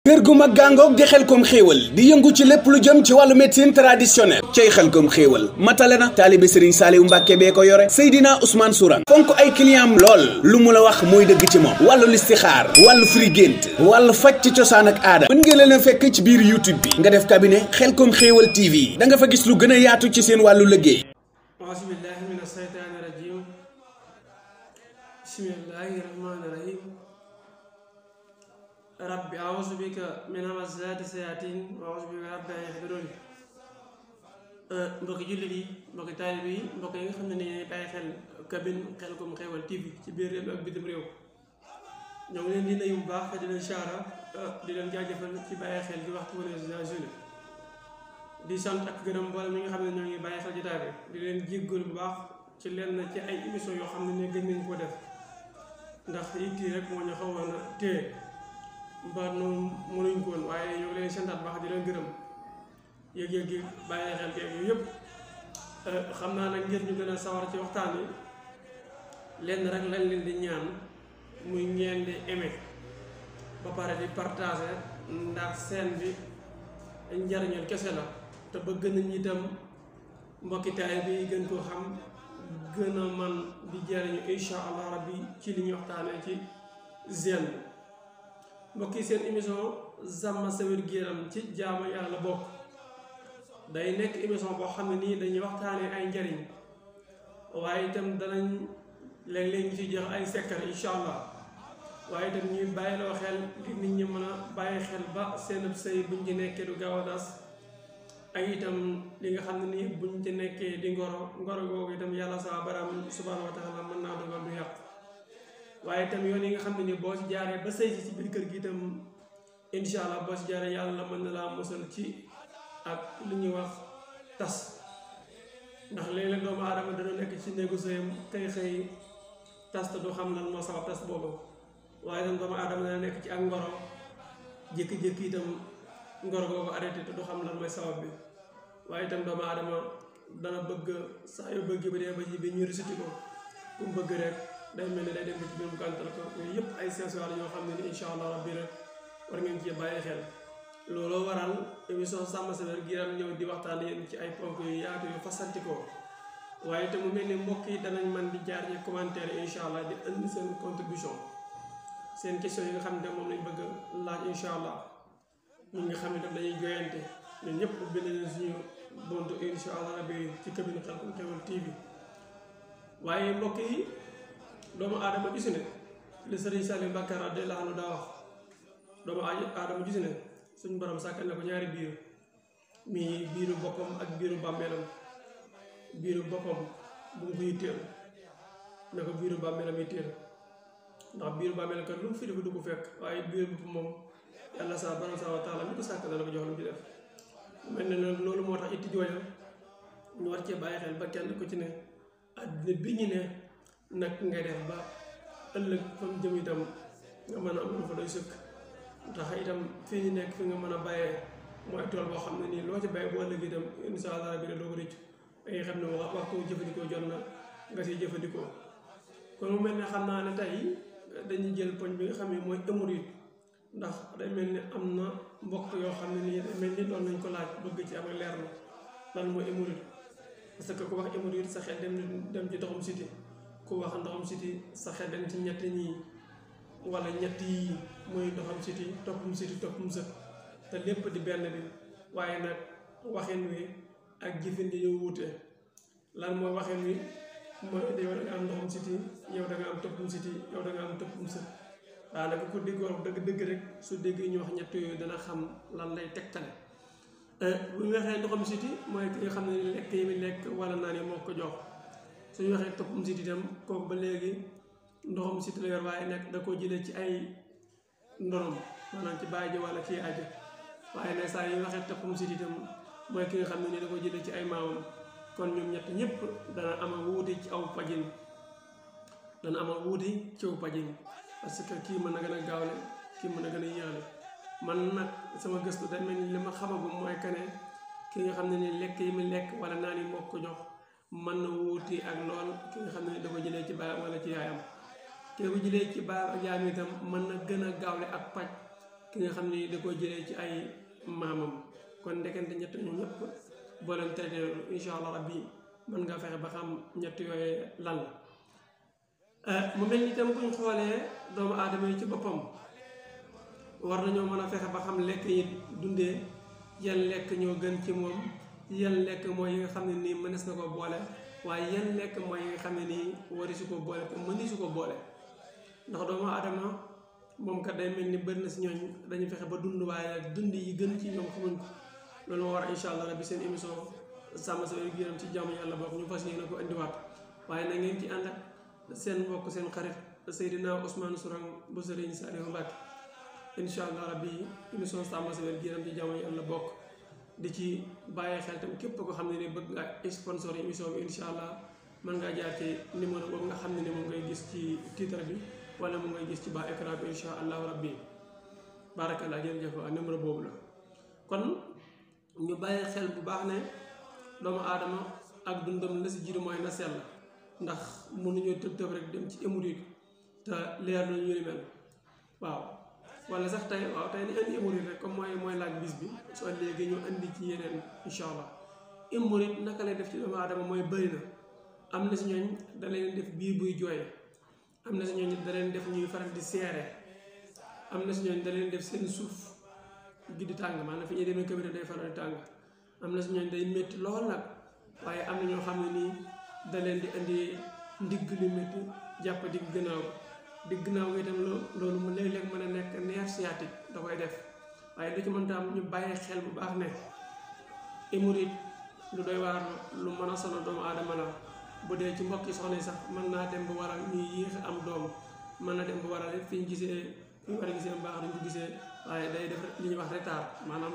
kër gu mag gàngoog di Xelcom xéewal di yëngu ci lépp lu jëm ci wàllu médecine traditionnelle cay Xelcom xéewal matale na taalibe Serigne Saliou Mbàkke bee ko yore Seydina Ousmane Sourang fonk ay client lool lu mu la wax mooy dëgg ci moom wàllu listixaar wàllu firi gént wàllu faj ci cosaan ak aada mën ngeen leen a fekk ci biir YouTube bi nga def cabinet Xelcom xéewal TV da nga fa gis lu gën a yaatu ci seen wàllu liggéey. Bismillahi mina shaytaani rajim bismillahi rahmaani rahim rabbi a'uuzu bika min hamazaati sayaatiin wa a'uuzu bika rabbi an yahduruun. mbokki jullit yi mbokki taalib yi mbokk yi nga xam ne ni ñuy bàyyi xel cabinet Xelcom xéewal TV ci biir réew mi ak bitim réew ñoo ngi leen di nuyu bu baax di leen siyaara di leen jaajëfal ci bàyyi xel di waxtu wala journée di sant ak gërëm mboolem mi nga xam ne ñoo ngi bàyyi xel jotaay bi di leen jéggalu bu baax ci lenn ci ay émission yoo xam ne gën nañ ko def ndax it rek moo ñu xawoon a téye mbaa noonu mënuñ ko woon waaye ñoo ngi leen santaat baax di leen gërëm yëg-yëg gi bàyyi xel geeg yooyu yëpp xam naa nag ngir ñu gën a sawar ci waxtaan wi lenn rek lañ leen di ñaan muy ngeen di aimer ba pare di partager ndax seen bi njariñal kese la te bëgg nañ itam mbokki taay bi gën koo xam gën a man di jariñu insha allah rabbi ci li ñuy waxtaanee ci Zen bi mbokki seen émission Zama sa wér-gu-yaram ci jaamu yàlla bokk day nekk émission boo xam ne nii dañuy waxtaanee ay njariñ waaye itam danañ léeg-léeg ñu ci jeex ay sekkar insha allah waaye itam ñuy bàyyiloo xel li nit ñi mën a bàyyi xel ba seen sëy buñ ci nekkee du gaaw a das ak itam li nga xam ne nii buñ ci nekkee di ngoro googu itam yàlla sa baram subhaanahu wa taala mën naa dogal du yàq waaye itam yoon yi nga xam ne ni boo ci jaaree ba sëy ci biir kër gi itam insha allah boo ci jaaree yàlla mën na laa musal ci ak li ñuy wax tas ndax léeg-léeg doomu aadama dana nekk ci néegu sëyam kay xëy tas te du xam lan moo sabab tas boobu waaye itam doomu aadama dana nekk ci ak ngoro jékki-jékki itam ngoro googu arrêté te du xam lan mooy sabab bi waaye itam doomu aadama dana bëgg saa yu bëgg ba dee ba ji bi ñu risiti ko ku mu bëgg rek day mel ni day dem ci biir mu gàntal ko yooyu yëpp ay sensual yoo xam ne ni insha allah rabbi rek war ngeen ci bàyyi xel looloo waral émission Sàmm sa wér-gu-yaram ñëw di waxtaan yéen ci ay ponk yu yaatu yu fasanti ko waaye te mu mel ni mbokk yi danañ man di jaar ci commentaire yi insha allah di indi seen contribution seen question yi nga xam ne moom lañ bëgg laaj insha allah ñi nga xam ne daf dañuy joyante ñun ñëpp bind nañ suñu buntu insha allah rabbi ci cabinet Xelcom xéewal TV waaye mbokk yi doomu aadama gisu ne li Sëriñ Saliou Mbàkke radiyallaahu anhu daa wax doomu aadama gisu ne suñu borom sàkkal na ko ñaari biir mi biiru boppam ak biiru bàmmeelam biiru boppam bu mu ko yitteel na ko biiru bàmmeelam yitteel ndax biiru bàmmeelam kat lu mu fi def du ko fekk waaye biiru boppam moom yàlla sa borom sa wa taala mi ko sàkk dana ko jox lu mu ci def mel ne nag loolu moo tax itti jooja ñu war cee bàyyi xel ba kenn ku ci ne àddina bi ñu ne nag ngay def ba ëllëg fam jëm itam nga mën a am lu fa doy sëkk tax itam fii ñu nekk fi nga mën a bàyyee mooy tool boo xam ne nii loo ci bàyyi bu ëllëg itam insha allah bi doo ko rëccu dangay xam ne wax ko jëfandikoo jot na nga siy jëfandikoo kon mu mel ne xam naa ne tey dañuy jël poñ bi nga xam ne mooy hémorroïde ndax day mel ni am na mbokk yoo xam ne nii day mel ni doon nañ ko laaj bëgg ci am leer na lan mooy hémorroïde parce que ku wax hémorroïde sa xel dem ci ndoxum siti ku wax ndoxum siti sa xel dem ci ñett ñii wala ñett yi muy ndoxam siti toppum sët te lépp di benn bi waaye nag waxin wi ak jëfin yi ñu wuute lan mooy waxin wi mooy yow da nga am ndoxam siti yow da nga am toppum siti yow da nga am toppum sët waaw nag ku déggoo dëgg rek su déggee ñu wax ñett yooyu dana xam lan lay tegtale bu ñu waxee ndoxam siti mooy ki nga xam ne lekk yi muy lekk wala naan yi moo ko jox suñu waxee toppum siti itam kooku ba léegi ndoxam siti la yor waaye nag da koo jëlee ci ay ndonom maanaam ci baay ji wala ci aja waaye nag saa yi waxee toppum siti itam mooy ki nga xam ne ni da koo jëlee ci ay maamam kon ñoom ñett ñëpp dana ama wuuti ci aw pajin parce que kii mën na gën a gaawle kii mën na gën a yéexle man nag sama gëstu day mel ni li ma xamagum mooy que ne ki nga xam ne ni lekk yi mu lekk wala naan yi moo ko jox mën na wuuti ak lool ki nga xam ne da ko jëlee ci baayam wala ci yaayam te bu jëlee ci baayam ak yaayam itam mën na gën a gaawle ak paj ki nga xam ni da koo jëlee ci ay maamam kon ndekente ñett ñu ñëpp boo leen traité incha allah rabbi mën nga fexe ba xam ñett yooyu lan la mu mel ni itam buñ xoolee doomu aadama yi ci boppam war nañoo mën a fexe ba xam lekk yi dundee yan lekk ñoo gën ci moom yan lekk mooy yi nga xam ne nii mënees na ko boole waaye yan lekk mooy yi nga xam ne nii wari su ko boole te mëni su ko boole ndax doomu aadama moom kat day mel ni bëri na si ñooñ dañu fexe ba dund waaye ak dund yi gën ci ñoom xamuñ ko loolu moo war incha allah rabbi seen émission sàmm sa wér-gu-yaram ci jaamu yàlla bokk ñu fas yéene ko indiwaat waaye na ngeen ci ànd ak seen mbokk seen xarit Seydina Ousmane Sourang bu Serigne Saliou Mbacké incha allah rabbi émission sàmm sa wér-gu-yaram ci jaamu yàlla bokk di ci bàyyi xel tam képp ko xam ne ni bëgg nga sponsor émission bi incha allah mën ngaa jaar ci numéro boobu nga xam ne ni moom ngay gis ci titre bi wala mu ngay gis ci baa écran bi incha allahu rabbi barakallah jërëjëf waa numéro boobu la kon ñu bàyyi xel bu baax ne doomu aadama ak dundam la si jiitu mooy na sell ndax mënuñoo tëb rek dem ci hémorroïde te leer na ñu ni mel waaw wala sax tey waaw tey ni indi hémorroïde rek comme mooy laaj bis bi soo léegi ñu indi ci yeneen incha allah hémorroïde naka lay def ci doomu aadama mooy bëri na am na si ñooñ da leen def biir buy jooy am na si ñooñ da leen def ñuy faral di seere am na si ñooñ da leen def seen suuf gi di tàng maanaam fi ñuy demee kabine day faral di tàng am na si ñooñ day métti lool nag waaye am na ñoo xam ne nii da leen di indi ndigg lu métti jàpp digg gannaaw gi itam loolu mu léeg-léeg mën a nekk nerf sciatique da koy def waaye lu ci mën tam ñu bàyyi xel bu baax ne hémorroïde lu doy waar lu mën a sonal doomu aadama la bu dee ci mbokki soxna yi sax mën naa dem ba waral ñuy yéex am doom mën na dem ba waral fi ñu gisee fi ñu war a gisee baax duñ ko gisee waaye day def li ñuy wax retard maanaam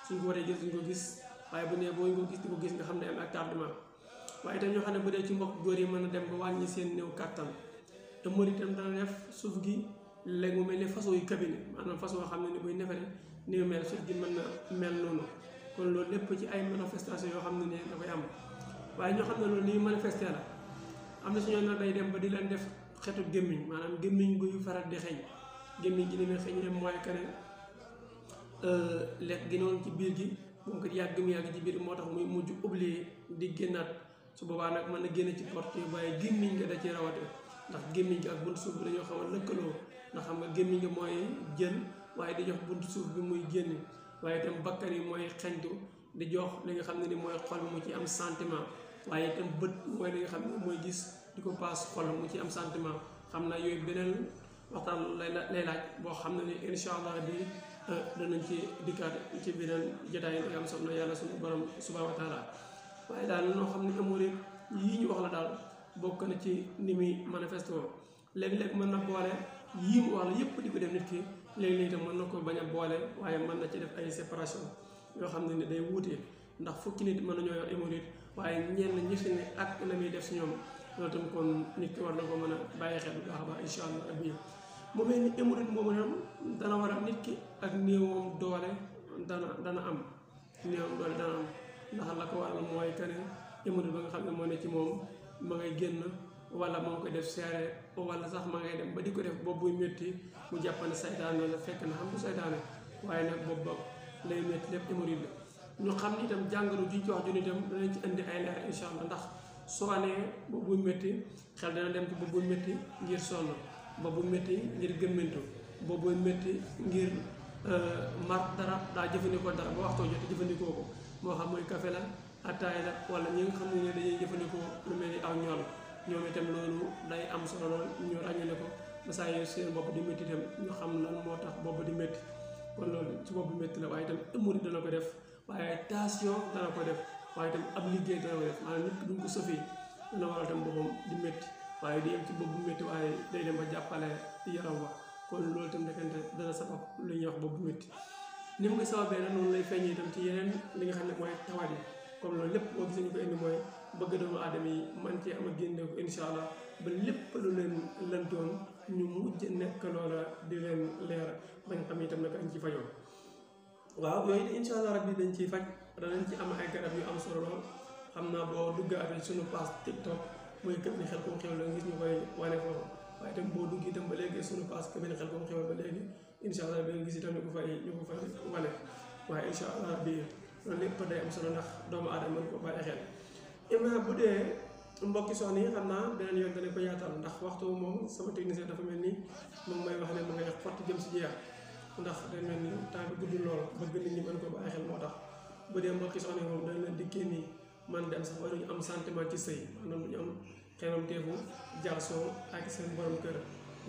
suñ ko waree gis duñ ko gis waaye bu nee boo ñu ko gis di ko gis nga xam ne am ak tardement waaye itam ñoo xam ne bu dee ci mbokk góor yi mën na dem ba wàññi seen néew kàttan te mën itam dana def suuf gi léegi mu mel ni façon yu cabinet maanaam façon yoo xam ne ni buy nefere ni mu mel suuf gi mën na mel noonu kon loolu lépp ci ay manifestation yoo xam ne ni dafay am waaye ñoo xam ne loolu ni manifesté la am na si ñoo nag day dem ba di leen def xetu gémmiñ maanaam gémmiñ guy faral di xeeñ gémmiñ gi ni muy xeeñ dem mooy que ne lekk gi noonu ci biir gi moom ko yàgg ci biir moo tax muy mujj oublié di génnaat su boobaa nag mën na génn ci porte waaye gémmiñ nga da ci rawate ndax gémmiñ gi ak buntu suuf bi dañoo xaw a lëkkaloo ndax xam nga gémmiñ gi mooy jël waaye di jox buntu suuf bi muy génn waaye itam bakkan yi mooy xeñtu di jox li nga xam ne ni mooy xol mu ci am sentiment waaye itam bët mooy li nga xam ne mooy gis di ko paas xol mu ci am sentiment xam naa yooyu beneen waxtaan lay laaj boo xam ne ni incha allah bi danañ ci dikkaat ci beneen jotaay yi am solo yàlla suñu borom subhanahu wa taala waaye daal noo xam ne hémorroïde yii ñu wax la daal bokk na ci ni muy manifesté woo léeg-léeg mën na boole yii mu wax la yëpp di ko def nit ki léeg-léeg itam mën na ko bañ a boole waaye mën na ci def ay séparation yoo xam ne ni day wuutee ndax fukki nit mën nañoo yor hémorroïde waaye ñenn ñi fi ne ak na muy def si ñoom loolu tam kon nit ki war na ko mën a bàyyi xel bu baax a baax incha allah ak biir mu mel ni hémorroïde moomu itam dana war a nit ki ak néewam doole dana am néewam doole dana am ndax la ko waral mooy que ne hémorroïde ba nga xam ne moo ne ci moom ma ngay génn wala moo koy def seere wala sax ma ngay dem ba di ko def boobu buy métti mu jàppane saytaane la fekk na xam du saytaane waaye nag boobu ba lay métti lépp hémorroïde la ñu xam ni itam jàngoro ji ci wax ju ni itam danañ ci indi ay leer incha allah ndax soo nee boobu buy métti xel dana dem ci boobu buy métti ngir sonn boobu buy métti ngir gëmmentu boobu buy métti ngir mar dara daa jëfandikoo dara ba waxtoo jot jëfandikoo ko moo xam mooy café la ataay la wala ñi nga xam ne dañuy jëfandikoo lu mel ni aw ñool ñoom itam loolu day am solo lool ñu ràññale ko ba saa yu seen bopp di métti itam ñu xam lan moo tax bopp di métti kon loolu ci bopp di métti la waaye itam hémorroïde dana ko def waaye tension dana ko def waaye itam ab liggéey dana ko def maanaam nit ki duñ ko sëfee dana waral itam boppam di métti waaye di yem ci bopp bu métti waaye day dem ba jàppale yaram wa kon loolu itam nekkante dana sabab lu ñuy wax bopp bu métti ni mu ngi sababee nag noonu lay feeñee itam ci yeneen li nga xam ne mooy tawat yi comme loolu lépp boo gisee ñu ko indi mooy bëgg doomu aadama yi man cee am a génne ko incha allah ba lépp lu leen lëntoon ñu mujj nekk loola di leen leer bañ xam itam nag dañ ci fajoo waaw yooyu incha allah rabbi dañ ciy faj danañ ci am ay garab yu am solo lool xam naa boo duggaatee suñu page TikTok mooy Kabine Khelcom Xéwal la gis ñu koy wane foofu waaye itam boo dugg itam ba léegi suñu page Kabine Khelcom Xéwal ba léegi incha allah da nga gis itam ñu ko fay wane waaye incha allah bi loolu lépp day am solo ndax doomu aadama mën ko bàyyi xel. Ibrahima bu dee mbokki soxna yi xam naa beneen yoon danañ ko yaatal ndax waxtu moom sama technicien dafa mel ni moom may wax ne ma ngay xotti jëm si jeex ndax day mel ni temps bi guddul lool bëgg nit ñi mën ko bàyyi xel moo tax bu dee mbokki soxna yi moom dañ leen dikkee nii man dem sax waruñu am sentiment ci sëy maanaam duñu am xenam teefu jaasoo ak seen borom kër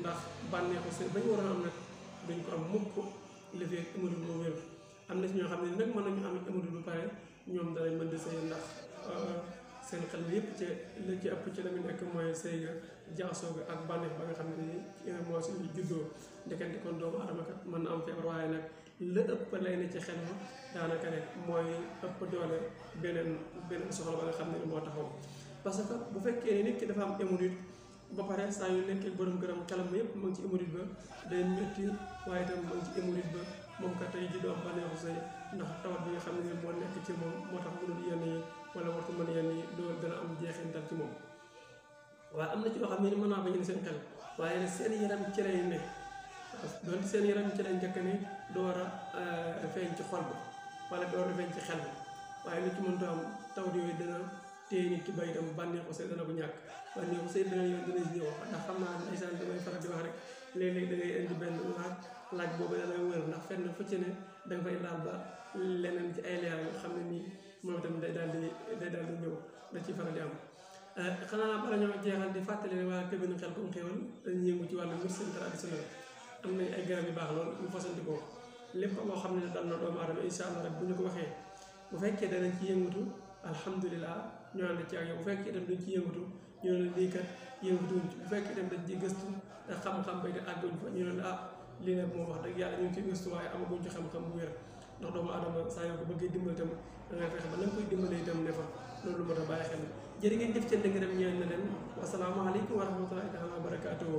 ndax bànneexu sëy bañ waroon am nag duñ ko am mukk lifee émodul boo wér am na ci ñoo xam ne nag mën nañu am émodul bu pare ñoom danañ mën di sëy ndax seen xel yëpp ci la ci ëpp ci la mu nekk mooy sëy ga jaasoo ga ak bànneex ba nga xam ne ni moo si juddoo ndekante kon doomu adama kat mën na am feebar waaye nag la ëpp lay ne ci xel ma daanaka rek mooy ëpp doole beneen soxla ba nga xam ne moo taxaw parce que bu fekkee ni nit ki dafa am hémorroïde ba pare saa yu nekkee borom këram xelam yëpp mu ngi ci hémorroïde ba day métti waaye itam mu ngi ci hémorroïde ba moom kat tey ji doom bànneexu sëy ndax tawat bi nga xam ne moo nekk ci moom moo tax mënul yenn yi wala wartu mën yenn yi doo dana am jeexintal ci moom waaye am na ci loo xam ne mën naa bañ seen xel waaye nag seen yaram ci lay ne doonte seen yaram ci lay njëkk ne door a feeñ ci xol ba wala door a feeñ ci xel ba waaye lu ci mënta am tawat yooyu dana téye nit ki ba itam bànneexu sëy dana ko ñàkk bànneexu sëy dana yoon dana ñëw ndax xam naa ndeysaan damay faral di wax rek léeg-léeg da ngay indi benn laaj boobu da lay wër ndax fenn fu ci ne da nga fay laal ba leneen ci ay leeral yoo xam ne nii moom itam day daal di ñëw da ciy faral di am xanaa bala ñoo jeexal di fàttali ne waa cabine Khelcom Xéwal dañuy yëngu ci wàllu médecine traditionnelle am nañ ay garab yu baax lool ñu fasandikoo lépp loo xam ne dal na doomu aadama incha allah rek bu ñu ko waxee bu fekkee danañ ci yëngatu alhamdulilah ñu ànd ci ak yow bu fekkee itam dañ ci yëngatu ñu ne lii kat yëngatuwuñ ci bu fekkee itam dañ ciy gëstu te xam-xam bay te àgguñ fa ñu ne lii nag moom wax dëgg yàlla ñu ngi ciy gëstu waaye amaguñ ci xam-xam bu wér ndax doomu aadama saa yoo ko bëggee dimbal itam da ngay fexe ba na nga koy dimbalee itam ne fa loolu moo tax bàyyi xel jërë ngeen jëf ceen ngërëm ñeel na leen wasalaamaaleykum wa rahmatullahi taala wa barakaatuhu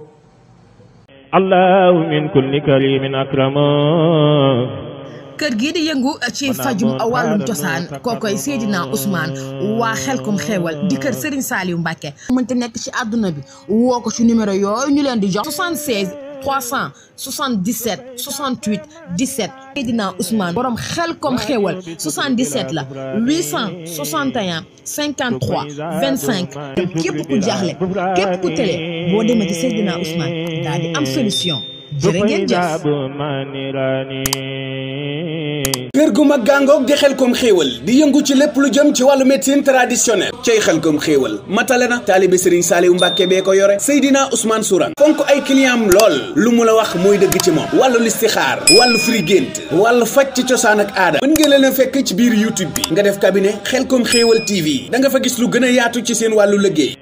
allahu min kulli karimin akrama kër gii di yëngu ci fajum wàllum cosaan kookoy Seydina Ousmane waa Khelcom Xéwal di kër Serigne Saliou Mbacké mënta nekk ci àdduna bi woo ko ci numéro yooyu ñu leen di jox 76 377 68 17 Seydina Ousmane borom Khelcom Xéwal 77 la 861 53 25 képp ku jaaxle képp ku télé boo demee ci Seydina Ousmane daal di am solution jërë ngeen jëf. kër gu mag gàngoog di Khelcom Xéwal di yëngu ci lépp lu jëm ci wàllu médecine traditionnelle cay Khelcom Xéwal matale na taalibe Serigne Saliou Mbacké bee ko yore Seydina Ousmane Sourang fonk ay client am lool lu mu la wax mooy dëgg ci moom wàllu listixaar wàllu firi gént wàllu faj ci cosaan ak aada mën ngeen leen a fekk ci biir YouTube bi nga def cabinet Khelcom Xéwal TV da nga fa gis lu gën a yaatu ci seen wàllu liggéey